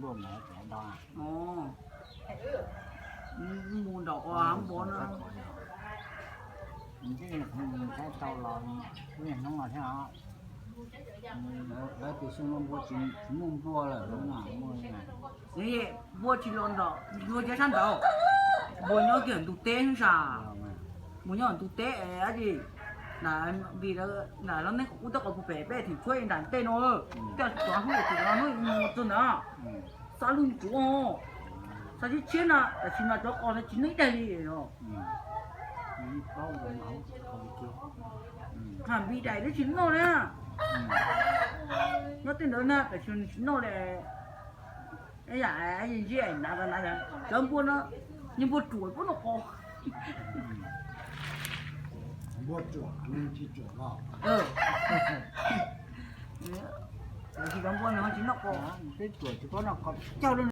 Nplua Npov tseem ntau. Mus nram ua npov no. Ntsej tau los ib hnub los thiab os. Lawv tias xyoo no npua tsis muaj nplua lawm, muaj npua tsis los nram npua cov sab nraud. Npua nyob kiag ntug teb xwb sas. Npua nyob ntug teb dab tsi. Vim nram lub neej qhov qub teb qhov puag pem peb theem tshuab nram tej no, coj tov hnub tsis tov hnub mus txog ntawd. Xa lug tsuav, xa tshiab tshiab na, tam sim no cov qos no tsis noj ib daig li os. Npis daim twb tsis noj na. Nyob tej ntawd na tam sim tsis noj li. Yam ntsib na, cov npua no, npua ruam puab noj qos. Npua ruam, tam sim cov npua no tsis noj qos. Peb ruam tsis paub noj qos, cog lub